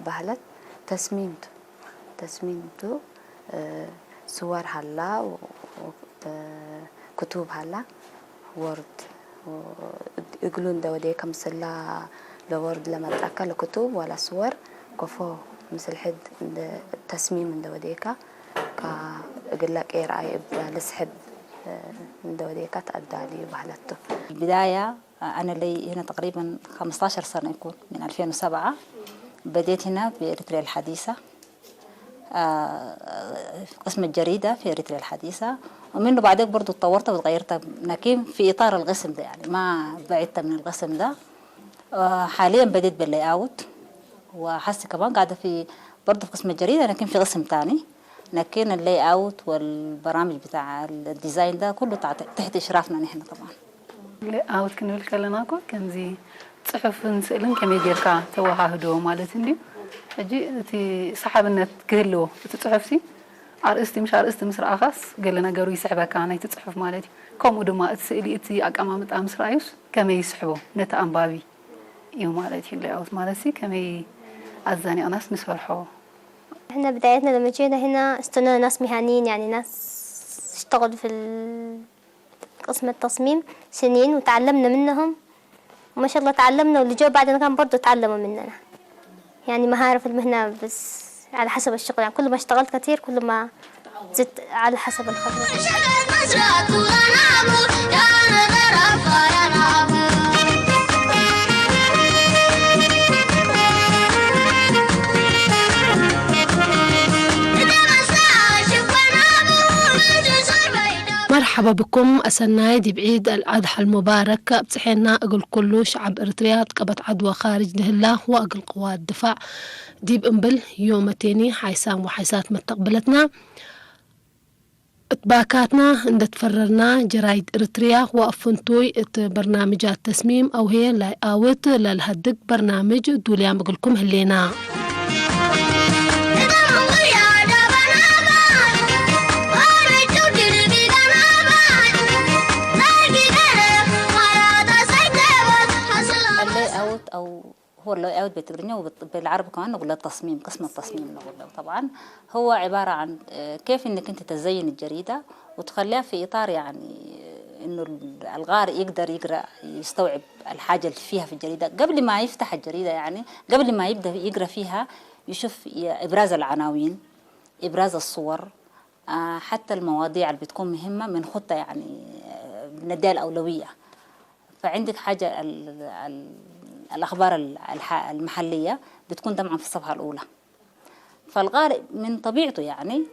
ባህለት ተስሚምቱ፣ ተስሚምቱ፣ እ፣ ስወር ሃላ፣ ወ-፣ ወ-፣ እ፣ ክቱብ ሃላ፣ ወርድ፣ ወ-፣ እግሉ እንደ ወዴከ ምስላ ለወርድ ለመጣካ ለክቱብ ዋላ ስወር ኮፎ ምስል ሕድ እንደ ተስሚም እንደ ወዴካ ካ እግላ ቄርኣይ እብ ልስሕብ፣ እ፣ እንደ ወዴካ ተኣዳልዩ ባህለቱ። بداية أنا لي هنا تقريبًا خمستاشر سنة يكون، من ألفين وسبعة بديت هنا في إريتريا الحديثة، آه، في قسم الجريدة في إريتريا الحديثة، ومنه بعدين برضو اتطورت وتغيرت، لكن في إطار القسم ده، يعني ما بعدت من القسم ده. آه، حاليًا بديت باللاي أوت، وحسي كمان قاعدة في، برضو في قسم الجريدة، لكن في قسم تاني، لكن اللاي أوت والبرامج بتاع الديزاين ده كله تحت، تحت إشرافنا نحن طبعًا. ሌኣውት ክንብል ከለና እኮ ከምዚ ጽሑፍን ስእልን ከመይ ጌርካ ተወሃህዶ ማለት እንድዩ። ሕጂ እቲ ሰሓብነት ክህልዎ፣ እቲ ጽሑፍሲ ኣርእስቲ፣ ምሽ ኣርእስቲ ምስ ረኣኻስ ገለ ነገሩ ይስሕበካ ናይቲ ጽሑፍ ማለት እዩ። ከምኡ ድማ እቲ ስእሊ፣ እቲ ኣቀማምጣ ምስ ረኣዩስ ከመይ ይስሕቦ ነቲ ኣንባቢ እዩ ማለት እዩ። ሌኣውት ማለትሲ ከመይ ኣዛኒቕናስ ንሰርሖ። احنا بدايتنا لما جينا هنا استنى ناس مهنيين، يعني ناس اشتغلوا في ال- قسم التصميم سنين وتعلمنا منهم، وما شاء الله تعلمنا، واللي جو بعدنا كان برضو تعلموا مننا، يعني مهارة في المهنة، بس على حسب الشغل، يعني كل ما اشتغلت كتير كل ما زدت على حسب الخبرة. مرحبا بكم، أسناي دي بعيد الأضحى المبارك. بصحينا أقول كل شعب إريتريا قبت عدوى خارج دهلا وأقول قوات دفاع ديب أمبل يوم تاني حيسام وحيسات متقبلتنا. እትባካትና እንደትፈረርና ጀራይድ እርትርያ ወኣፍንቱይ እት በርናምጃት ተስሚም ኣውሄ ላይ ኣውት ለልሀድግ በርናምጅ ዱልያም እግልኩም ህሌና። اللي أوت أو هو اللي أوت بالتقرينية وبالعربي كمان نقول له تصميم، قسم التصميم نقول له. طبعًا هو عبارة عن، آه، كيف إنك أنت تزين الجريدة وتخليها في إطار، يعني، آه، إنه القارئ يقدر يقرأ، يستوعب الحاجة اللي فيها في الجريدة قبل ما يفتح الجريدة، يعني، قبل ما يبدأ يقرأ فيها، يشوف إبراز العناوين، إبراز الصور، آه، حتى المواضيع اللي بتكون مهمة بنخطها، يعني، آه، بنديها الأولوية. فعندك حاجة ال-، ال-، الأخبار ال-، الح-، المحلية بتكون طبعًا في الصفحة الأولى. فالقارئ من طبيعته، يعني،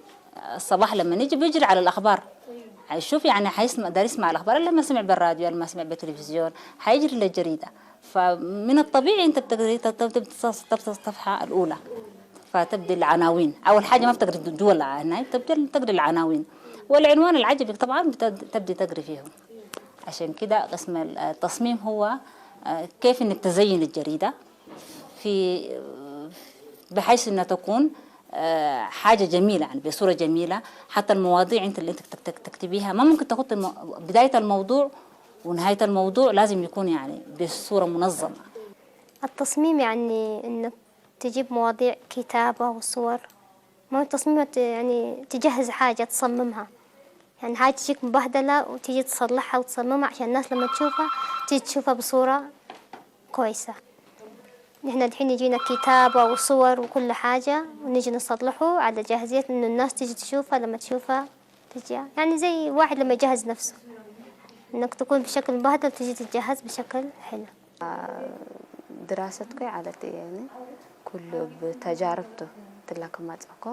الصباح لما يجي بيجري على الأخبار، حيشوف، يعني، حيسمع، داير يسمع الأخبار اللي ما سمع بالراديو، اللي ما سمع بالتلفزيون، حيجري للجريدة. فمن الطبيعي أنت بتقري، تبدأ الصفحة الأولى، فتبدي العناوين. أول حاجة ما بتقري جوا الع-، هنا بتبدي، تقري العناوين. والعنوان العجبي طبعًا بتبدي تقري فيه. عشان كده قسم التصميم هو، آه، كيف إنك تزين الجريدة في، بحيث إنها تكون، آه، حاجة جميلة، يعني بصورة جميلة. حتى المواضيع أنت اللي أنت تكتبيها ما ممكن تاخد الم-، بداية الموضوع ونهاية الموضوع لازم يكون يعني بصورة منظمة. التصميم يعني إنك تجيب مواضيع كتابة وصور. ما هو التصميم ت-، يعني تجهز حاجة تصممها. يعني حاجة تجيك مبهدلة وتيجي تصلحها وتصممها عشان الناس لما تشوفها تيجي تشوفها بصورة كويسة. نحن الحين يجينا كتابة وصور وكل حاجة ونجي نصلحه على جاهزية إنه الناس تجي تشوفها، لما تشوفها تجي، يعني زي واحد لما يجهز نفسه، إنك تكون بشكل مبهدل تجي تتجهز بشكل حلو. ድራሰት ኮይ ዓለት እየኒ ኩሉ ብተጃርብቱ ትላከማጸኮ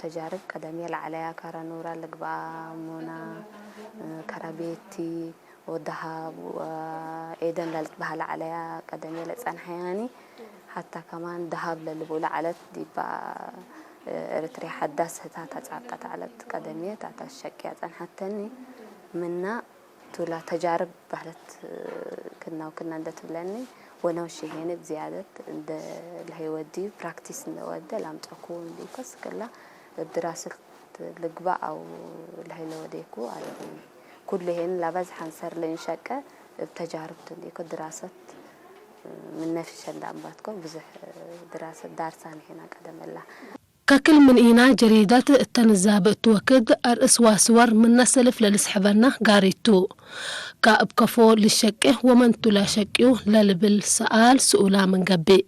ተጃርብ ቀደም የለ ዓለያ ካራ ኑራ ልግባ ሙና ከራቤቲ ወደሃብ ኤደን ለልትበሃለ ዓለያ ቀደም የለ ጸንሐያኒ ሓታ ከማን ደሃብ ለልብኡለ ዓለት ዲባ ኤርትርያ ሓዳስ ህታታ ጻብጣት ዓለት ቀደም እየ ታታ ሸቅያ ጸንሐተኒ ምና ቱላ ተጃርብ ባህለት ክናው ክና እንደትብለኒ ወነው ሽሄነ ብዝያደት እንደ ለህይወዲ ፕራክቲስ እንደወደ ላምጠኩ እንዲኮስ ክላ ድራስልት ልግባ ኣው ለህይለ ወዴኩ ኣለኒ ኩሉ ሄን ላባዝ ሓንሰር ለንሸቀ እብ ተጃርብት እንዲኮ ድራሰት من نفس الشدة أباتكو بزح دراسة دارسة نحن قدم الله. ከክል ምን ኢና ጀሪደት እተንዛብ እትወክድ ኣርእስ ዋስወር ምነ ሰልፍ ለልስሕበና ጋሪቱ። ካእብ ከፎ ልሸቄ ወመንቱ ላሸቂዩ ለልብል ሰኣል ስኡላ ምን ገብእ።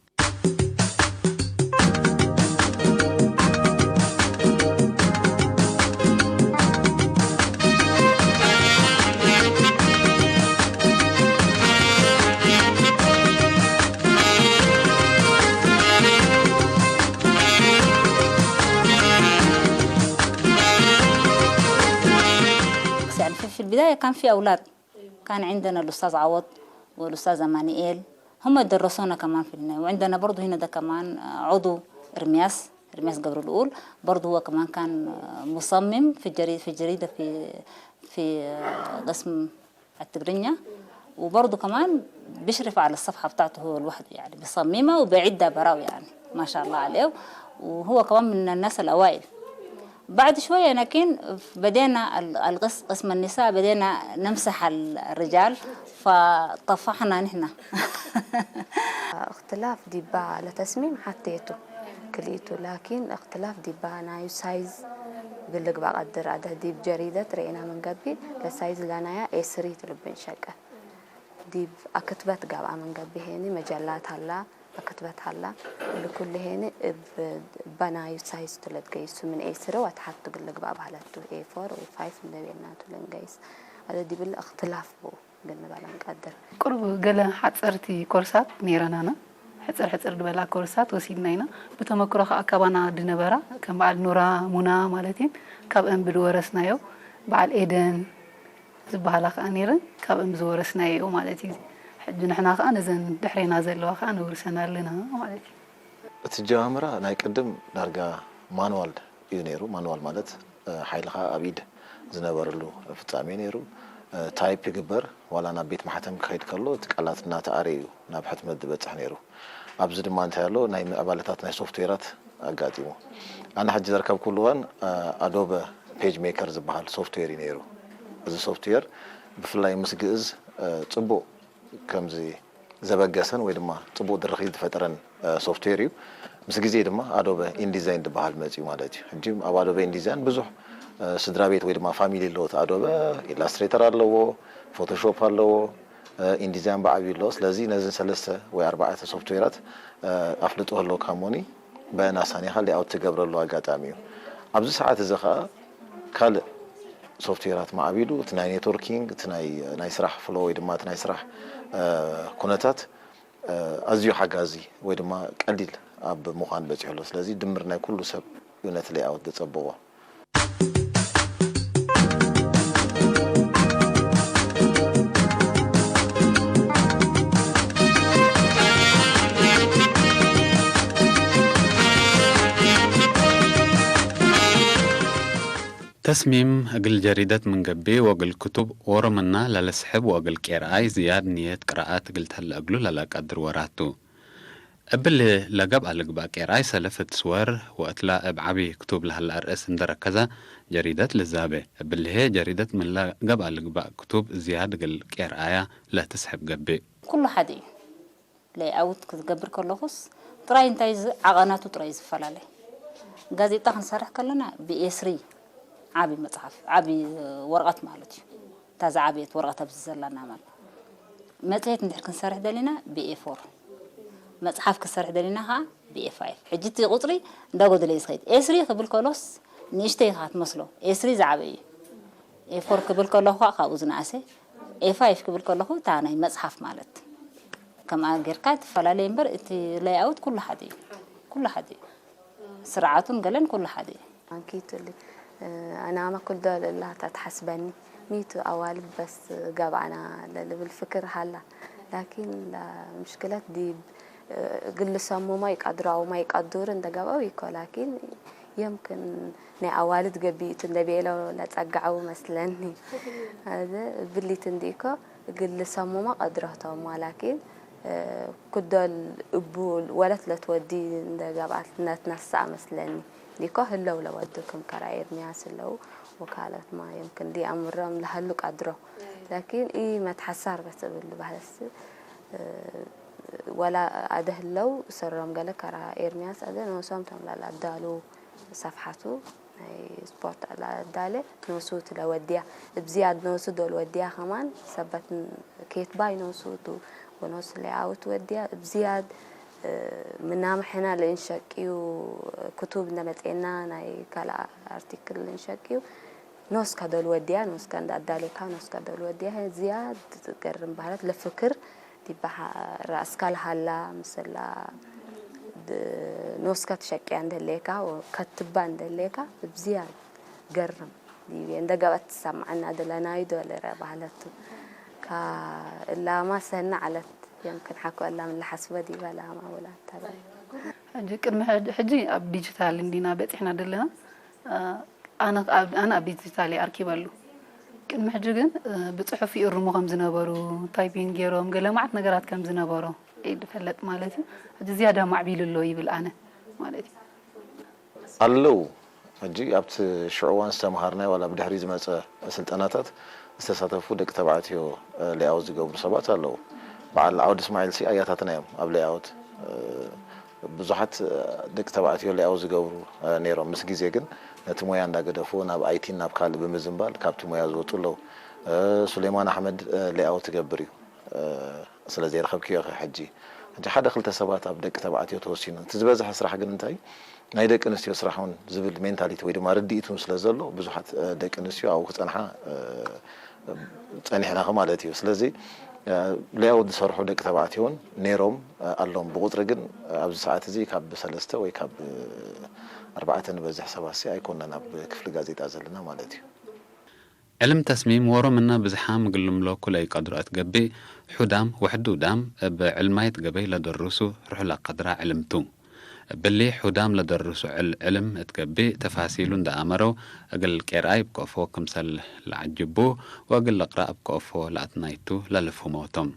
يعني في, في البداية كان في أولاد، كان عندنا الأستاذ عوض والأستاذ أمانيئيل، هم درسونا كمان في النهاية. وعندنا برضو هنا ده كمان عضو إرمياس، إرمياس قبر الأول، برضو هو كمان كان مصمم في الجريدة، في الجريدة في في قسم التقرينيا، وبرضو كمان بيشرف على الصفحة بتاعته هو لوحده، يعني بيصممها وبيعدها براو، يعني ما شاء الله عليه. وهو كمان من الناس الأوائل. بعد شوية لكن بدينا القسم، قسم النساء، بدينا نمسح الرجال، فطفحنا نحن. اختلاف ديبا على تصميم حطيته كليته، لكن اختلاف ديبا نايو سايز قلق بقدر هذا ديب جريدة رينا من قبي لسايز لنايا إسري تلبن شقة. ديب أكتبت قاب من قبي هيني مجلات هلا أكتبت هلا لكل هيني بنايو سايز تلت قيسو من إسري وتحط قلق باب هلتو إيه فور وفايف من دبينا تلن قيس. هذا ديب الاختلاف بو. ግን ንበላ ንቀድር። ቁሩብ ገለ ሓፀርቲ ኮርሳት ነይረናና። ሕፅር ሕፅር ዝበላ ኮርሳት ወሲድና ኢና። ብተመክሮ ከዓ ካባና ድነበራ ከም በዓል ኑራ፣ ሙና ማለት እየን፣ ካብአን ብድወረስናዮ፣ በዓል ኤደን ዝበሃላ ከዓ ነይረን፣ ካብአን ብዝወረስናዮ እዩ ማለት እዩ። ሕጂ ንሕና ከዓ ነዘን ድሕሬና ዘለዋ ከዓ ነውርሰን ኣለና ማለት እዩ። እቲ ኣጀማምራ ናይ ቅድም ዳርጋ ማንዋል እዩ ነይሩ። ማንዋል ማለት ሓይልኻ ኣብ ኢድ ዝነበረሉ ፍጻሜ ነይሩ። ታይፕ ይግበር፣ ዋላ ናብ ቤት ማሕተም ክኸይድ ከሎ እቲ ቃላት እናተኣረየ እዩ ናብ ሕትመት ዝበጽሕ ነይሩ። ኣብዚ ድማ እንታይ ኣሎ፣ ናይ ምዕባለታት ናይ ሶፍትዌራት ኣጋጢሙ። ኣነ ሕጂ ዘርከብኩሉ እዋን ኣዶበ ፔጅ ሜከር ዝበሃል ሶፍትዌር እዩ ነይሩ። እዚ ሶፍትዌር ብፍላይ ምስ ግእዝ ጽቡቕ ከምዚ ዘበገሰን ወይ ድማ ጽቡቕ ድርኺት ዝፈጠረን ሶፍትዌር እዩ። ምስ ግዜ ድማ ኣዶበ ኢንዲዛይን ዝበሃል መጺኡ ማለት እዩ። ሕጂ ኣብ ኣዶበ ኢንዲዛይን ብዙሕ ስድራ ቤት ወይ ድማ ፋሚሊ ኣለዎ። እቲ ኣዶበ ኢላስትሬተር ኣለዎ፣ ፎቶሾፕ ኣለዎ፣ ኢንዲዛይን ብዓብዩ ኣለዎ። ስለዚ ነዚ ሰለስተ ወይ ኣርባዕተ ሶፍትዌራት ኣፍልጦ ህልወካ እሞኒ ብናሳኒኻ ሌኣውት ትገብረሉ ኣጋጣሚ እዩ። ኣብዚ ሰዓት እዚ ኸኣ ካልእ ሶፍትዌራት ማዕቢሉ እቲ ናይ ኔትወርኪንግ እቲ ናይ ናይ ስራሕ ፍሎ ወይ ድማ እቲ ናይ ስራሕ ኩነታት ኣዝዩ ሓጋዚ ወይ ድማ ቀሊል ኣብ ምዃን በጺሑ ኣሎ። ስለዚ ድምር ናይ ኩሉ ሰብ እዩ ነቲ ሌኣውት ዘጸብቖ። ተስሚም እግል ጀሪደት ምን ገብእ ወእግል ክቱብ ኦሮምና ለለስሕብ ወእግል ቄርኣይ ዝያድ ንየት ቅራኣት እግል ተህለ እግሉ ለለቀድር ወራት ቱ። እብሊ ለገብኣ ልግባእ ቄርኣይ ሰልፍ እት ስወር ወእትላ እብ ዐቢ ክቱብ ለሀለ አርእስ እንደ ረከዘ ጀሪደት ልዛቤ። እብሊ ህዬ ጀሪደት ምን ለገብኣ ልግባእ ክቱብ ዝያድ እግል ቄርኣያ ለትስሕብ ገብእ። ኩሉ ሐደ እዩ። ሌይኣውት ክገብር ከለኹስ ጥራይ እንታይ ዓቐናቱ ጥራይ ዝፈላለ። ጋዜጣ ክንሰርሕ ከለና ብኤ ስሪ ዓቢ መጽሓፍ ዓቢ ወረቐት ማለት እዩ። እታ ዝዓበየት ወረቐት ኣብዚ ዘላና ማለት። መጽሔት እንድሕር ክንሰርሕ ደሊና ብኤ ፎር፣ መጽሓፍ ክንሰርሕ ደሊና ከዓ ብኤ ፋይፍ። ሕጂ እቲ ቁጽሪ እንዳጎደለ እዩ ዝኸይድ። ኤ ስሪ ክብል ከሎስ ንእሽተይ ኢኻ ትመስሎ። ኤ ስሪ ዝዓበየ እዩ። ኤ ፎር ክብል ከለኹ ከዓ ካብኡ ዝነኣሰ፣ ኤ ፋይፍ ክብል ከለኹ እታ ናይ መጽሓፍ ማለት ከምኣ ጌርካ ትፈላለየ እምበር እቲ ሌይኣውት ኩሉ ሓደ እዩ። ኩሉ ሓደ እዩ። ስርዓቱን ገለን ኩሉ ሓደ እዩ። ኣንኪትሊ ኣናማ ኩልዶ ልእላ ተትሓስበኒ ሚቱ ኣዋልድ በስ ገብኣና ለልብል ፍክር ሃላ ላኪን ምሽክለት ዲብ ግል ሰሙማ ይቀድራው ማይቀዱር እንደ ገብአው ይኮ ላኪን የምክን ናይ ኣዋልድ ገቢእቱ እንደ ቤለው ለጸግዐው መስለኒ ኣዘ ብሊት እንዲኮ ግል ሰሙማ ቀድረህቶም ላኪን ኩዶል እቡ ወለት ለትወዲ እንደ ገብኣት ነትነሳ መስለኒ ዲኮ ህለው ለወዱ ክም ከራ ኤርሚያስ ለው ወካለት ማ የምክን ዲ ኣምሮም ለሀሉ ቀድሮ ላኪን ኢ መትሐሳር በስ እብል ባህለስ ወላ ኣደ ህለው ሰሮም ገለ ከራ ኤርሚያስ ኣደ ነብሶም ተምላል ኣዳሉ ሰፍሓቱ ናይ ስፖርት ኣላ ኣዳለ ነብሱ ትለወድያ እብዚያድ ነብሱ ዶል ወድያ ከማን ሰበት ኬት ባይ ነብሱ ቱ ወኖስ ሌኣውት ወድያ እብዚያድ ምናምሕና ልእንሸቅዩ ክቱብ እንደመጤና ናይ ካልኣ ኣርቲክል ልእንሸቅዩ ኖስካ ዶል ወድያ ኖስካ እንዳኣዳሌካ ኖስካ ዶል ወድያ ዝያድ ትገርም ባህላት ለፍክር ዲባሓ ራእስካ ልሃላ ምስላ ኖስካ ትሸቅያ እንደሌካ ከትባ እንደሌካ እብዚያ ገርም ዲቤ እንደ ገበት ትሰማዕና ደለናዩ ዶለረ ባህለቱ ካ እላማ ሰና ዓለት የምክን ሓኮ እላም ልሓስበ ዲባ ላማ ወላ ተበል ሕጂ ቅድሚ ሕጂ ኣብ ዲጂታል እንዲና በፂሕና ዘለና ኣነ ኣብ ዲጂታል ይኣርኪበሉ ቅድሚ ሕጂ ግን ብፅሑፍ ይእርሙ ከም ዝነበሩ ታይፒንግ ገይሮም ገለ ማዓት ነገራት ከም ዝነበሮ ይፈለጥ ማለት እዩ። ሕጂ ዝያዳ ማዕቢሉ ኣሎ ይብል ኣነ ማለት እዩ። ኣለዉ ሕጂ ኣብቲ ሽዑ እዋን ዝተምሃርናዮ ዋላ ብድሕሪ ዝመፀ ስልጠናታት ዝተሳተፉ ደቂ ተባዕትዮ ሌኣውት ዝገብሩ ሰባት ኣለዉ። በዓል ዓውድ እስማዒል ሲ ኣያታትና እዮም ኣብ ሌኣውት ብዙሓት ደቂ ተባዕትዮ ሌኣውት ዝገብሩ ነይሮም። ምስ ግዜ ግን ነቲ ሞያ እንዳገደፍዎ ናብ ኣይቲን ናብ ካልእ ብምዝንባል ካብቲ ሞያ ዝወፁ ኣለዉ። ሱሌማን ኣሕመድ ሌኣውት ይገብር እዩ። ስለ ዘይረኸብክዮ ኢኺ ሕጂ። ሕጂ ሓደ ክልተ ሰባት ኣብ ደቂ ተባዕትዮ ተወሲኑ። እቲ ዝበዝሐ ስራሕ ግን እንታይ ናይ ደቂ ኣንስትዮ ስራሕ እውን ዝብል ሜንታሊቲ ወይ ድማ ርድኢት እውን ስለ ዘሎ ብዙሓት ደቂ ኣንስትዮ ኣብኡ ክፀንሓ ፀኒሕና ማለት እዩ። ስለዚ ሌኣውት ዝሰርሑ ደቂ ተባዕትዮ እውን ነይሮም ኣሎም። ብቁፅሪ ግን ኣብዚ ሰዓት እዚ ካብ ሰለስተ ወይ ካብ ኣርባዕተ ንበዝሕ ሰባት ሲ ኣይኮናን ኣብ ክፍሊ ጋዜጣ ዘለና ማለት እዩ። ዕልም ተስሚም ወሮ ምነ ብዝሓም እግል ልምለኩ ለኢቀድሮ እት ገብእ፣ ሑዳም ወሕዱ ዳም እብ ዕልማይት ገበይ ለደሩሱ ርሑለ ቀድራ ዕልም ቱ። እብሊ ሑዳም ለደሩሱ ዕል ዕልም እት ገብእ ተፋሲሉ እንደ ኣመረው እግል ቄርኣይ እብ ከፎ ክምሰል ለዐጅቡ ወእግል ልቅራእ እብ ከፎ ለኣትናይቱ ለልፍሁመው ቶም።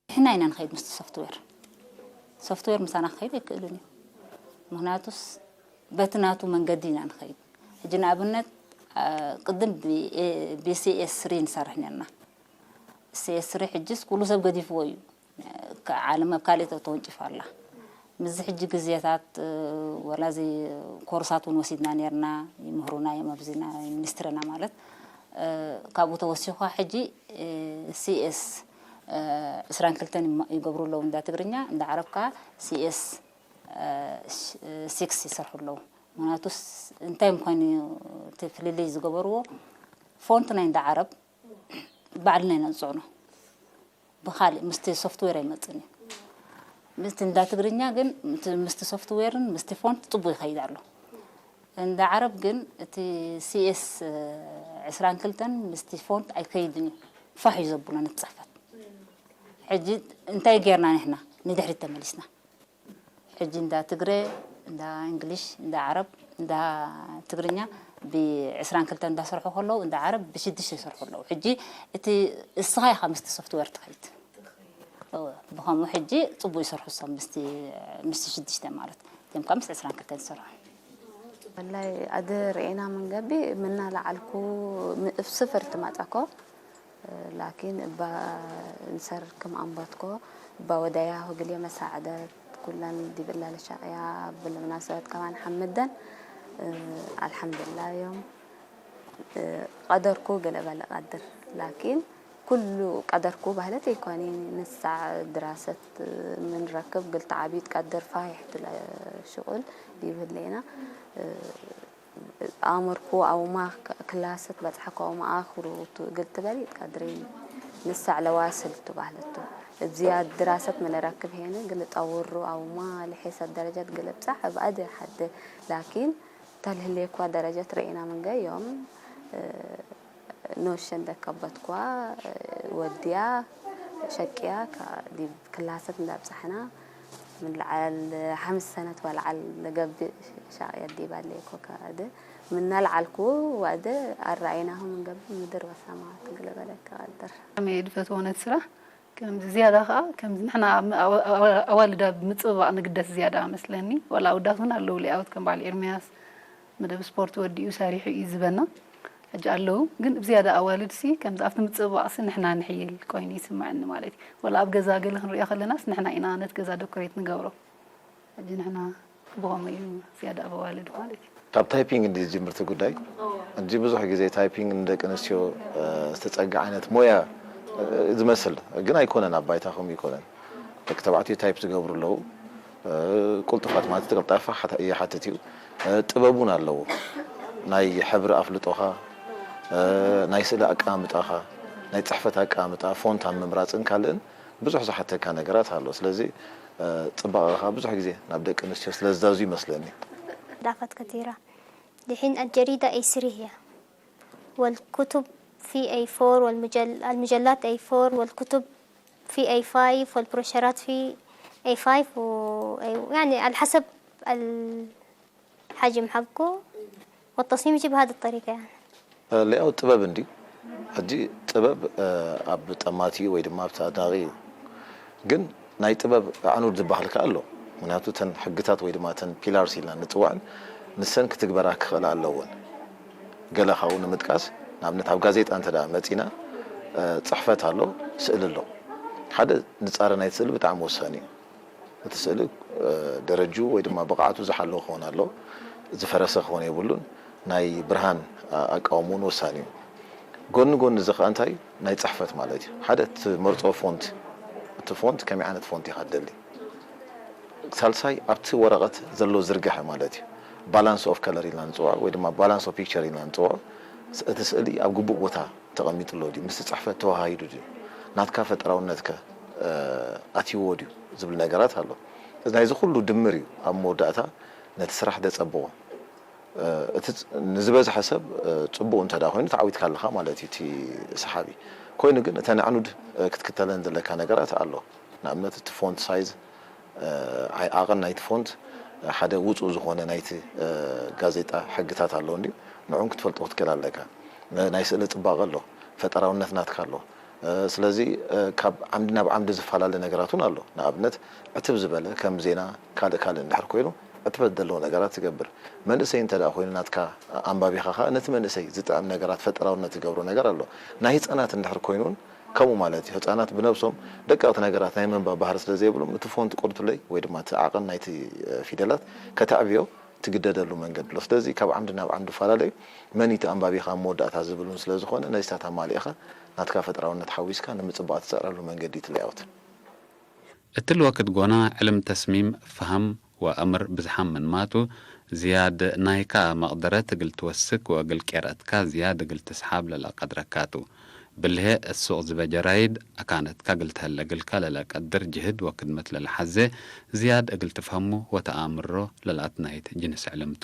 ንሕና ኢና ንኸይድ ምስቲ ሶፍትዌር። ሶፍትዌር ምሳና ክኸይድ ኣይክእልን እዩ። ምክንያቱስ በቲ ናቱ መንገዲ ኢና ንኸይድ። ሕጂ ንኣብነት ቅድም ብሲኤስ ስሪ ንሰርሕ ነርና። ሲኤስ ስሪ ሕጅስ ኩሉ ሰብ ገዲፍዎ እዩ። ዓለም ኣብ ካልእ ተወንጭፋ ኣላ። ምስዚ ሕጂ ግዜታት ወላ እዚ ኮርሳት እውን ወሲድና ነርና ይምህሩና እዮም ኣብዚ ሚኒስትርና ማለት ካብኡ ተወሲኹ ሕጂ ሲኤስ ዕስራን ክልተን ይገብሩ ኣለዉ እንዳ ትግርኛ እንዳ ዓረብ ከዓ ሲኤስ ሲክስ ይሰርሑ ኣለዉ። ምክንያቱ እንታይ ምኳን እዩ እቲ ፍልልይ ዝገበርዎ ፎንት ናይ እንዳ ዓረብ ባዕልና ኢና ንፅዕኖ። ብኻሊእ ምስቲ ሶፍትዌር ኣይመፅን እዩ። ምስቲ እንዳ ትግርኛ ግን ምስቲ ሶፍትዌርን ምስቲ ፎንት ፅቡቅ ይኸይድ ኣሎ። እንዳ ዓረብ ግን እቲ ሲኤስ ዕስራን ክልተን ምስቲ ፎንት ኣይከይድን እዩ። ፋሕ እዩ ዘብሎ ነቲ ፅሕፈት። ሕጂ እንታይ ጌርና ንሕና ንድሕሪት ተመሊስና። ሕጂ እንዳ ትግረ እንዳ እንግሊሽ እንዳ ዓረብ እንዳ ትግርኛ ብዕስራን ክልተን እንዳሰርሑ ከለዉ እንዳ ዓረብ ብሽዱሽተ ይሰርሑ ኣለዉ። ሕጂ እቲ እስኻ ኢኻ ምስቲ ሶፍትዌር ትኸይድ ብኸምኡ ሕጂ ፅቡቅ ይሰርሑ እሶም ምስቲ ምስቲ ሽዱሽተ ማለት እቲኦም ከዓ ምስ ዕስራን ክልተን ዝሰርሑ። ወላይ ኣደ ርኤና መንገቢ ምና ለዓልኩ እብ ስፍር ትማጻኮ ላኪን እባ እንሰር ክም ኣንባትኮ እባ ወዳያ ሆግልየ መሳዕደት ኩለን ዲብላ ለሻቅያ ብለ ምናሰበት ከማን ሓምደን ኣልሓምዱላ እዮም ቀደርኩ ገለ በለ ቀድር ላኪን ኩሉ ቀደርኩ ባህለት ይኮኒ ንሳዕ ድራሰት ምን ረክብ ግልተ ዓብዩ ትቀድር ፋይሕ ትለ ሽቁል ይብህለና ኣመርኩ ኣውማ ክላሰት በጽሐኩ ኣውማ ኣኽሩ ግልት በሊ ትቀድሪ ንሳ ዕለዋ ስልቱ ባህለቱ እዚያ ድራሰት ምንረክብ ሄነ ግልጣ ውሩ ኣውማ ልሒሰት ደረጃት ግልብጻ ሕብኣድ ሓደ ላኪን ተልህሌኳ ደረጃት ርኢና ምንገ ዮም ኖሸን ደከበትኳ ወድያ ሸቅያ ዲብ ክላሰት እንዳብጻሕና ምን ለዓል ሓምስ ሰነት ወለዓል ለገብእ ሻቕያ ዲብ ኣለይኮ ከደ ምና ለዓልኩ ወደ ኣረኣይናሁ ምንገብእ ምድር ወሰማዋት ግለበለካ ቀድር። ከመይ ድፈትዎ ነቲ ስራሕ ከምዚ ዝያዳ ከኣ ከምዚ ንሕና ኣብ ኣዋልድ ኣብ ምጽብባቕ ንግደስ ዝያዳ መስለኒ። ዋላ ኣወዳት እውን ኣለዉ ሌኣውት ከም በዓል ኤርምያስ መደብ ስፖርት ወዲኡ ሰሪሑ እዩ ዝበና ሕጂ ኣለዉ። ግን ብዝያዳ ኣዋልድሲ ከምዚ ኣብቲ ምጽብባቕሲ ንሕና ንሕይል ኮይኑ ይስምዐኒ ማለት እዩ። ዋላ ኣብ ገዛ ገለ ክንሪኦ ከለናስ ንሕና ኢና ነቲ ገዛ ደኮሬት ንገብሮ። ሕጂ ንሕና ብኸምኡ እዩ ዝያዳ ኣብ ኣዋልድ ማለት እዩ። ካብ ታይፒንግ እንዲ ዝጅምር እቲ ጉዳይ እንጂ ብዙሕ ግዜ ታይፒንግ ንደቂ ኣንስትዮ ዝተጸጋ ዓይነት ሞያ ዝመስል ግን ኣይኮነን። ኣብ ባይታ ከምኡ ይኮነን። ደቂ ተባዕትዮ ታይፕ ዝገብሩ ኣለዉ። ቅልጡፋት ማለት ቀልጣፋ ይሓትት እዩ። ጥበብ እውን ኣለዎ። ናይ ሕብሪ ኣፍልጦኻ፣ ናይ ስእሊ ኣቀማምጣኻ፣ ናይ ፅሕፈት ኣቀማምጣ፣ ፎንት ኣብ ምምራፅን ካልእን ብዙሕ ዝሓተካ ነገራት ኣሎ። ስለዚ ፅባቐኻ ብዙሕ ግዜ ናብ ደቂ ኣንስትዮ ስለ ዝዛዙ ይመስለኒ። ዳፋት ከቲራ ድሒን ኣጀሪዳ ኤስሪህያ ወልኩቱብ ፊ ኤይ ፎር ወልሙጀላት ኤይ ፎር ወልኩቱብ في اي فايف والبروشرات في اي فايف و يعني على حسب الحجم حقه والتصميم يجي بهذه الطريقة يعني. ሌኣውት ጥበብ እንዲ ሕጂ ጥበብ ኣብ ጠማቲ ወይ ድማ ኣብቲ ኣድናቂ እዩ። ግን ናይ ጥበብ ኣዕኑድ ዝበሃል ከ ኣሎ። ምክንያቱ እተን ሕግታት ወይ ድማ እተን ፒላርስ ኢልና ንፅውዐን ንሰን ክትግበራ ክኽእላ ኣለወን። ገለ ካብኡ ንምጥቃስ ንኣብነት ኣብ ጋዜጣ እንተ ደኣ መፂና ፅሕፈት ኣሎ፣ ስእሊ ኣሎ። ሓደ ንፃረ ናይቲ ስእሊ ብጣዕሚ ወሳኒ እዩ። እቲ ስእሊ ደረጅኡ ወይ ድማ ብቕዓቱ ዝሓለወ ክኾን ኣለዎ፣ ዝፈረሰ ክኾን የብሉን። ናይ ብርሃን ኣቃውምኡን ወሳኒ እዩ። ጎኒ ጎኒ እዚ ከዓ እንታይ ናይ ፅሕፈት ማለት እዩ። ሓደ ትመርፆ ፎንት፣ እቲ ፎንት ከመይ ዓይነት ፎንት ኢኻ ትደሊ። ሳልሳይ ኣብቲ ወረቐት ዘሎ ዝርግሐ ማለት እዩ። ባላንስ ኦፍ ከለር ኢልና ንፅውዖ ወይ ድማ ባላንስ ኦፍ ፒክቸር ኢልና ንፅውዖ። እቲ ስእሊ ኣብ ግቡእ ቦታ ተቐሚጡ ኣሎ ድዩ? ምስቲ ፅሕፈት ተወሃሂዱ ድዩ? ናትካ ፈጠራውነትከ ኣትይዎ ድዩ? ዝብል ነገራት ኣሎ። ናይዚ ኩሉ ድምር እዩ ኣብ መወዳእታ ነቲ ስራሕ ደፀብቖ። እቲ ንዝበዝሐ ሰብ ፅቡቕ እንተ ደኣ ኮይኑ ተዓዊትካ ኣለኻ ማለት እዩ እቲ ሰሓቢ። ኮይኑ ግን እተን ኣዕኑድ ክትክተለን ዘለካ ነገራት ኣሎ። ንኣብነት እቲ ፎንት ሳይዝ ዓቐን ናይቲ ፎንት ሓደ ውፁእ ዝኾነ ናይቲ ጋዜጣ ሕግታት ኣሎ እንድዩ ንዕኡን ክትፈልጦ ክትክእል ኣለካ። ናይ ስእሊ ፅባቐ ኣሎ፣ ፈጠራውነት ናትካ ኣሎ። ስለዚ ካብ ዓምዲ ናብ ዓምዲ ዝፈላለ ነገራት እውን ኣሎ። ንኣብነት ዕትብ ዝበለ ከም ዜና ካልእ ካልእ እንድሕር ኮይኑ ዕትበት ዘለዎ ነገራት ትገብር። መንእሰይ እንተ ደኣ ኮይኑ ናትካ ኣንባቢኻ ኸዓ ነቲ መንእሰይ ዝጥዕም ነገራት ፈጠራውነት ትገብሮ ነገር ኣሎ። ናይ ህፃናት እንድሕር ኮይኑ እውን ከምኡ ማለት እዩ። ህፃናት ብነብሶም ደቀቕቲ ነገራት ናይ ምንባብ ባህሪ ስለ ዘይብሎም እቲ ፎንት ቁርቱለይ ወይ ድማ እቲ ዓቐን ናይቲ ፊደላት ከተዕብዮ ትግደደሉ መንገዲ ኣሎ። ስለዚ ካብ ዓምዲ ናብ ዓምዲ ይፈላለ እዩ። መን እዩ እቲ ኣንባቢኻ ኣብ መወዳእታ ዝብል እውን ስለ ዝኾነ ነዚታት ኣማሊእኻ ናትካ ፈጠራውነት ሓዊስካ ንምፅባቕ ትፅዕረሉ መንገዲ እዩ እቲ ሌኣውት። እትል ወክድ ጎና ዕልም ተስሚም ፈሃም ወአምር ብዝሓም ምንማቱ ዝያድ ናይካ መቅደረት እግል ትወስክ ወእግል ቄረትካ ዝያድ እግል ትስሓብ ለለቀድረካቱ። ብልሄ እሱቅ ዝበጀራይድ አካነትካ እግል ተህለ እግልካ ለለቀድር ጅህድ ወክድመት ለለሓዜ ዝያድ እግል ትፍሀሙ ወተአአምሮ ለለአትናይት ጅንስ ዕልምቱ።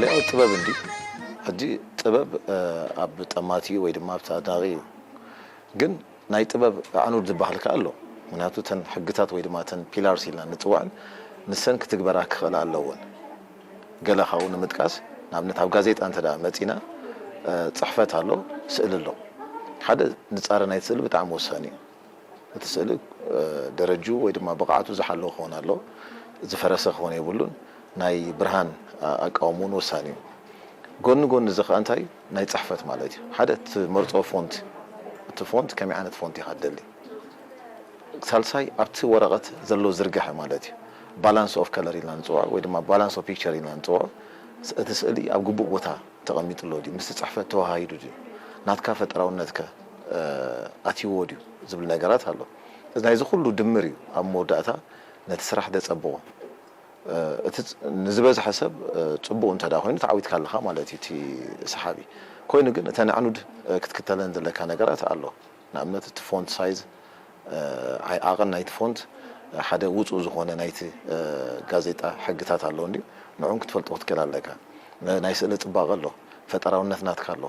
ሌላው ጥበብ እንዲ ሕጂ ጥበብ ኣብ ጠማቲ ወይ ድማ ኣብቲ ኣድናቂ እዩ። ግን ናይ ጥበብ ኣዕኑድ ዝበሃል ከኣ ኣሎ። ምኽንያቱ እተን ሕግታት ወይ ድማ እተን ፒላርስ ኢልና ንጽውዐን ንሰን ክትግበራ ክኽእላ ኣለወን። ገለ ካብኡ ንምጥቃስ፣ ንኣብነት ኣብ ጋዜጣ እንተ ደኣ መጺና፣ እ፣ ጽሕፈት ኣሎ፣ ስእሊ ኣሎ። ሓደ ንጻረ ናይቲ ስእሊ ብጣዕሚ ወሳኒ እዩ። እቲ ስእሊ፣ እ፣ ደረጅኡ ወይ ድማ ብቕዓቱ ዝሓለወ ክኸውን ኣለዎ፣ ዝፈረሰ ክኸውን የብሉን። ናይ ብርሃን፣ እ፣ ኣቃውምኡን ወሳኒ እዩ። ጎኒ ጎኒ እዚ ከኣ እንታይ ናይ ጽሕፈት ማለት እዩ። ሓደ ትመርጾ ፎንት፣ እቲ ፎንት ከመይ ዓይነት ፎንት ኢኻ ትደሊ? ሳልሳይ ኣብቲ ወረቐት ዘሎ ዝርጋሐ ማለት እዩ። ባላንስ ኦፍ ከለር ኢልና ንጽውዖ ወይ ድማ ባላንስ ኦፍ ፒክቸር ኢልና ንጽውዖ። ስ-፣ እቲ ስእሊ ኣብ ግቡእ ቦታ ተቐሚጥሎ ድዩ? ምስቲ ጽሕፈት ተወሃሂዱ ድዩ? ናትካ ፈጠራውነትከ፣ እ፣ ኣትይዎ ድዩ? ዝብል ነገራት ኣሎ። እዚ ናይዚ ኩሉ ድምር እዩ ኣብ መወዳእታ ነቲ ስራሕ ደጸብቖ። እ፣ እቲ ጽ-፣ ንዝበዝሐ ሰብ፣ እ፣ ጽቡቕ እንተ ደኣ ኮይኑ ተዓዊትካ ኣለኻ ማለት እዩ እቲ ሰሓቢ። ኮይኑ ግን እተን ኣዕኑድ፣ እ፣ ክትክተለን ዘለካ ነገራት ኣሎ። ንኣብነት እቲ ፎንት ሳይዝ፣ እ፣ ዓይ-፣ ዓቐን ናይቲ ፎንት፣ እ፣ ሓደ ውጹእ ዝኾነ ናይቲ፣ እ፣ ጋዜጣ ሕግታት ኣለዎ እንድዩ። ንዕኡን ክትፈልጦ ክትክእል ኣለካ። ን-፣ ናይ ስእሊ ጽባቐ ኣሎ፣ ፈጠራውነት ናትካ ኣሎ።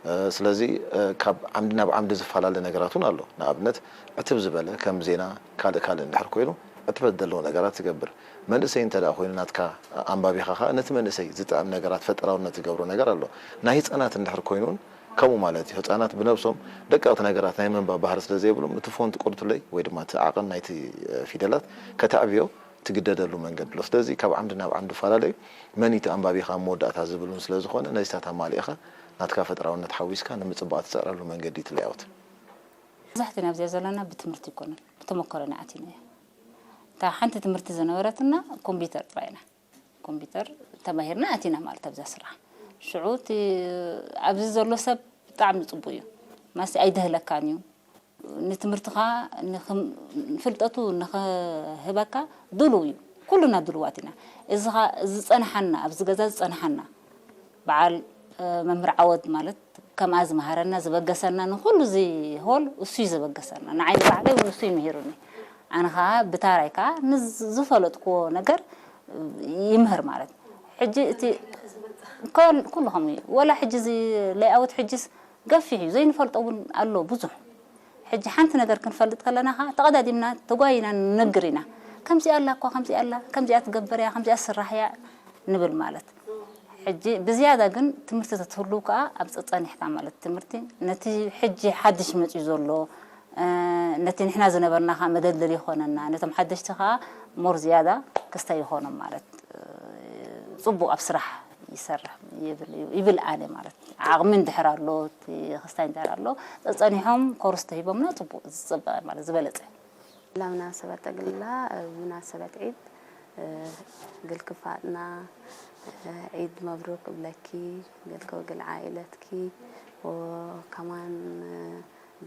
እ፣ ስለዚ፣ እ፣ ካብ ዓምዲ ናብ ዓምዲ ዝፈላለ ነገራት እውን ኣሎ። ንኣብነት ዕትብ ዝበለ ከም ዜና ካልእ ካልእ እንድሕር ኮይኑ ዕትበት ዘለዎ ነገራት ትገብር። መንእሰይ እንተ ደኣ ኮይኑ ናትካ ኣንባቢኻ ኸኣ ነቲ መንእሰይ ዝጥዕም ነገራት ፈጠራውነት ዝገብሮ ነገር ኣሎ። ናይ ህጻናት እንድሕር ኮይኑ እውን ከምኡ ማለት እዩ። ህጻናት ብነብሶም ደቀቕቲ ነገራት ናይ ምንባብ ባህሪ ስለ ዘይብሎም እቲ ፎንት ቁርትለይ ወይ ድማ እቲ ዓቐን ናይቲ፣ እ፣ ፊደላት ከተዕብዮ ትግደደሉ መንገዲ ኣሎ። ስለዚ ካብ ዓምዲ ናብ ዓምዲ ፈላለዩ መን እቲ ኣንባቢኻ ኣብ መወዳእታ ዝብል እውን ስለ ዝኾነ ነዚታት ኣማሊእኻ ናትካ ፈጠራውነት ሓዊስካ ንምጽባቕ ትጽዕረሉ መንገዲ እዩ እቲ ሌኣውት። መብዛሕትኡ ናብዚኣ ዘለና ብትምህርቲ ኣይኮነን፣ ብተመኮሮ ኢና ኣቲናዮ። እታ ሓንቲ ትምህርቲ ዝነበረትና ኮምፒውተር ጥራይ ኢና። ኮምፒውተር ተማሂርና ኣቲና ማለት ኣብዛ ስራሕ። ሽዑ እቲ ኣብዚ ዘሎ ሰብ ብጣዕሚ ጽቡቕ እዩ። ማሲ ኣይድህለካን እዩ። ንትምህርትኻ ንኽም-፣ ፍልጠቱ ንኽህበካ ድሉው እዩ። ኩሉና ድሉዋት ኢና። እዚ ኸ-፣ ዝጸንሓና፣ ኣብዚ ገዛ ዝጸንሓና በዓል፣ እ፣ መምህር ዓወት ማለት ከምኣ ዝመሃረና፣ ዝበገሰና፣ ንኹሉ እዚ ሆል እሱ እዩ ዘበገሰና። ንዓይ ንባዕለይ እውን እሱ እዩ ምሂሩኒ። ኣነ ኸኣ ብታራይ ከኣ ንዝ-፣ ዝፈለጥክዎ ነገር ይምህር ማለት። ሕጂ እቲ ከል-፣ ኩሉ ከምኡ እዩ። ወላ ሕጂ እዚ ሌኣውት ሕጂስ ገፊሕ እዩ። ዘይንፈልጦ እውን ኣሎ ብዙሕ። ሕጂ ሓንቲ ነገር ክንፈልጥ ከለና ኸኣ ተቐዳዲምና ተጓይና ንነግር ኢና። ከምዚኣ ኣላ እኳ፣ ከምዚኣ ኣላ፣ ከምዚኣ ትገበር እያ፣ ከምዚኣ ትስራሕ እያ ንብል ማለት። ሕጂ ብዝያዳ ግን ትምህርቲ ተትህሉ ከኣ ኣብ ጸ-፣ ጸኒሕካ ማለት ትምህርቲ ነቲ ሕጂ ሓድሽ መጺኡ ዘሎ፣ እ፣ ነቲ ንሕና ዝነበርና ከኣ መደልደሊ ይኾነና፣ ነቶም ሓደሽቲ ከኣ ሞር ዝያዳ ክስታይ ይኾኖም ማለት፣ እ፣ ጽቡቕ ኣብ ስራሕ ይሰርሕ ይብል እዩ፣ ይብል ኣነ ማለት። ዓቕሚ እንድሕር ኣሎ፣ እቲ ክስታይ እንድሕር ኣሎ፣ ጸጸኒሖም ኮርስ ተሂቦምና ጽቡቕ፣ ዝጽበ ማለት ዝበለጸ። ላምና ሰበት ጠቅልላ፣ እ፣ ሙናሰበት ዒድ፣ እ፣ ግልኪ ፋጥና፣ እ፣ ዒድ መብሩክ እብለኪ፣ ግልኪ ወግል ዓኢለትኪ፣ ወከማን፣ እ፣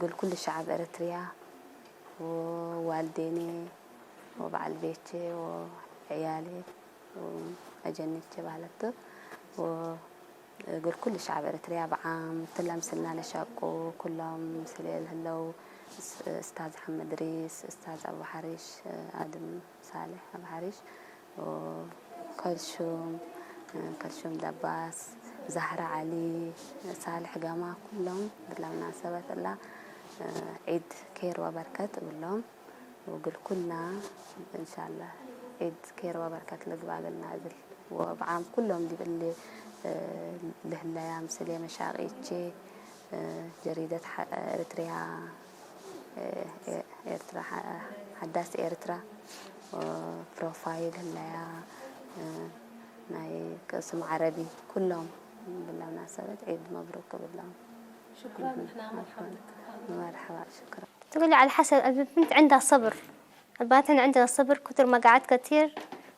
ግል ኩሉ ሸዓብ ኤረትርያ፣ ወዋልዴኔ፣ ወበዓል ቤቼ፣ ወዕያሌ፣ ወአጀኒቼ ባህለቱ፣ ወ-፣ ግል ኩሉ ሸዓብ ኤረትርያ ብዓም፣ ትለም ስልና ለሻቁ፣ ኩሎም ስሌ ለህለው፣ እስ-፣ እስታዝ ሓመድ ሪስ፣ እስታዝ ኣቡ ሓሪሽ፣ ኣድም ሳልሕ ኣቡ ሓሪሽ፣ ኦ፣ ከልሹም፣ ከልሹም ደባስ፣ ዛህራ ዓሊ፣ ሳልሕ ጋማ፣ ኩሎም ብላምና ሰበት እላ፣ ዒድ ኬር ወበርከት እብሎም። ወግል ኩልና እንሻላ ዒድ ኬር ወበርከት ልግባልና እብል። ወብዓም ኩሎም ዲብ እሊ፣ እ፣ ልህለያ ምስሌ መሻቂቼ፣ እ፣ ጀሪደት ሓ-፣ ኤርትሪያ፣ እ፣ ኤ-፣ ኤርትራ ሓ-፣ ሓዳስ ኤርትራ፣ እ፣ ፕሮፋይል ህለያ፣ እ፣ ናይ ቅስም ዓረቢ ኩሎም ብላምና ሰበት ዒድ መብሩክ ክብሎም። ሽኩራን፣ ንሕና መርሓባ። መርሓባ፣ ሽኩራን። تقولي على حسب البنت عندها صبر. البنات هنا عندنا صبر، كتر ما قعدت كتير،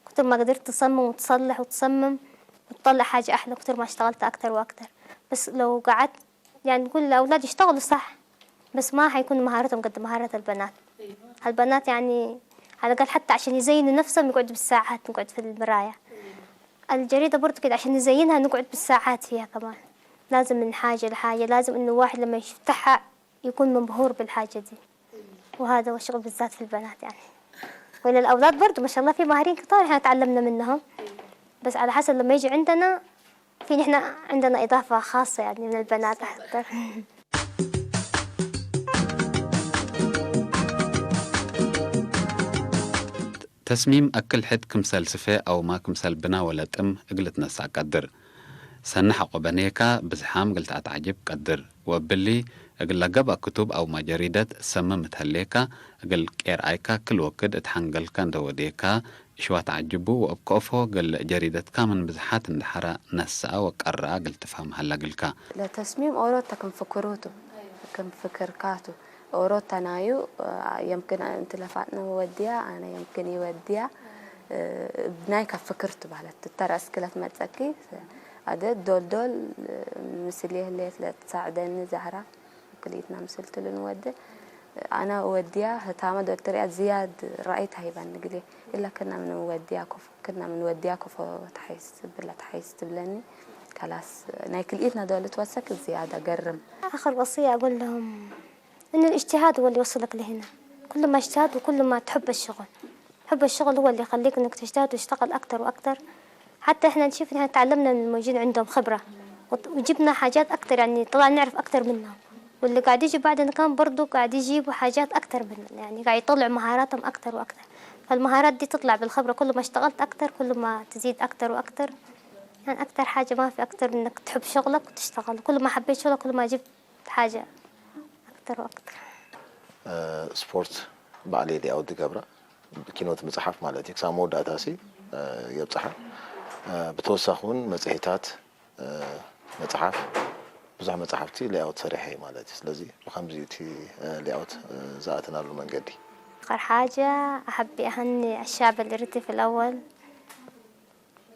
كتر ما قدرت تصمم وتصلح وتصمم وتطلع حاجة أحلى، كتر ما اشتغلت أكتر وأكتر. بس لو قعدت، يعني، نقول الأولاد يشتغلوا صح، بس ما حيكون مهارتهم قد مهارة البنات. البنات، يعني، على الأقل حتى عشان يزينوا نفسهم يقعدوا بالساعات نقعد في المراية. الجريدة برضو كده عشان نزينها نقعد بالساعات فيها كمان. لازم من حاجة لحاجة، لازم إنه واحد لما يفتحها يكون منبهور بالحاجة دي. وهذا هو الشغل بالذات في البنات يعني. ولا الأولاد برضو ما شاء الله في ماهرين كتار إحنا تعلمنا منهم. بس على حسب لما يجي عندنا، في نحن عندنا إضافة خاصة يعني من البنات أكتر. ተስሚም ኣክል ሕድ ክምሰል ስፈ ኣውማ ክምሰል ብና ወለጥም እግል ትነሳእ ቀድር። ሰኒ ሐቆ በኔካ ብዝሓም እግል ተኣትዓጅብ ቀድር። ወእብሊ እግል ለገብአ ክቱብ ኣውማ ጀሪደት ሰምም እት ሀሌካ እግል ቄርኣይካ ክል ወክድ እት ሐንገልከ እንደ ወዴካ እሽዋ ተዓጅቡ ወእብ ከእፎ እግል ጀሪደትካ ምን ብዝሓት እንደ ሐራ ነስአ ወቀረአ እግል ትፍሀም ሀላ እግልካ። ለተስሚም ኦሮታ ክም ፍክሩቱ፣ ክም ፍክርካቱ። ኦሮታ ናዩ፣ የምክን እንቲ ለፋጥነ ወድያ፣ ኣነ የምክን ይወድያ። ብናይ ካብ ፍክርቱ ባለት፣ ተራ እስክለት መጸኪ፣ ኣደ ዶልዶል፣ ምስል የህሌት ለትሳዕደኒ ዛህራ፣ ክልኢትና ምስል ትሉ ንወድ። ኣነ ወድያ፣ ህታመ ዶክተር እያ ዝያድ ራእይ ታሂባኒ ግዜ። ኢላ ክና ምን ወድያ ኮፎ፣ ክና ምን ወድያ ኮፎ ተሓይስ ትብላ፣ ተሓይስ ትብለኒ። ካላስ፣ ናይ ክልኢትና ዶል ትወሰክ ዝያዳ ገርም። آخر وصية أقول لهم إن الاجتهاد هو اللي يوصلك لهنا. كل ما اجتهد وكل ما تحب الشغل. حب الشغل هو اللي يخليك إنك تجتهد وتشتغل أكتر وأكتر. حتى إحنا نشوف، إحنا تعلمنا من الموجودين عندهم خبرة. وت-، وجبنا حاجات أكتر، يعني، طلع نعرف أكتر منهم. واللي قاعد يجي بعدنا كان برضو قاعد يجيبوا حاجات أكتر مننا، يعني، قاعد يطلعوا مهاراتهم أكتر وأكتر. فالمهارات دي تطلع بالخبرة، كل ما اشتغلت أكتر، كل ما تزيد أكتر وأكتر. يعني، أكتر حاجة ما في أكتر من إنك تحب شغلك وتشتغل. كل ما حبيت شغلك، كل ما جبت حاجة أكتر وأكتر. ስፖርት ባዕለይ ሌኣውት ዝገብራ ኪኖት ምፅሓፍ ማለት እዩ። ክሳብ መወዳእታ ሲ የብፅሓ። ብተወሳኺ እውን መፅሄታት፣ መፅሓፍ፣ ብዙሕ መፅሓፍቲ ሌኣውት ሰሪሐ እየ ማለት እዩ። ስለዚ ብከምዚ እቲ ሌኣውት ዝኣተናሉ መንገዲ። آخر حاجة أحب أهني الشعب الإريتري في الأول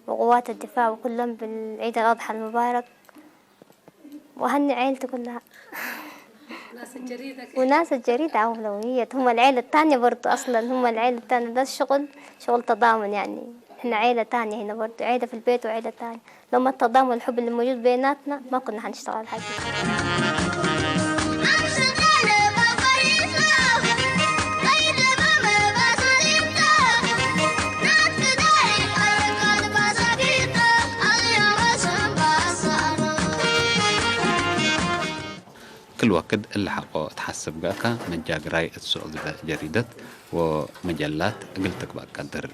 وقوات الدفاع وكلهم بالعيد الأضحى المبارك. وأهني عيلتي كلها. والناس الجريدة أولوية، هم العيلة التانية برضو، أصلا هم العيلة التانية، بس شغل، شغل تضامن يعني. إحنا عيلة تانية هنا برضو، عيلة في البيت وعيلة تانية. لو ما التضامن والحب اللي موجود بيناتنا ما كنا حنشتغل حاجة. ክል ወክድ እለ ሐቆ እት ሐስብ ገእካ መጃግራይ እት ሱቅ ዝበ ጀሪደት ወመጀላት እግል ትግበእ ቀድር።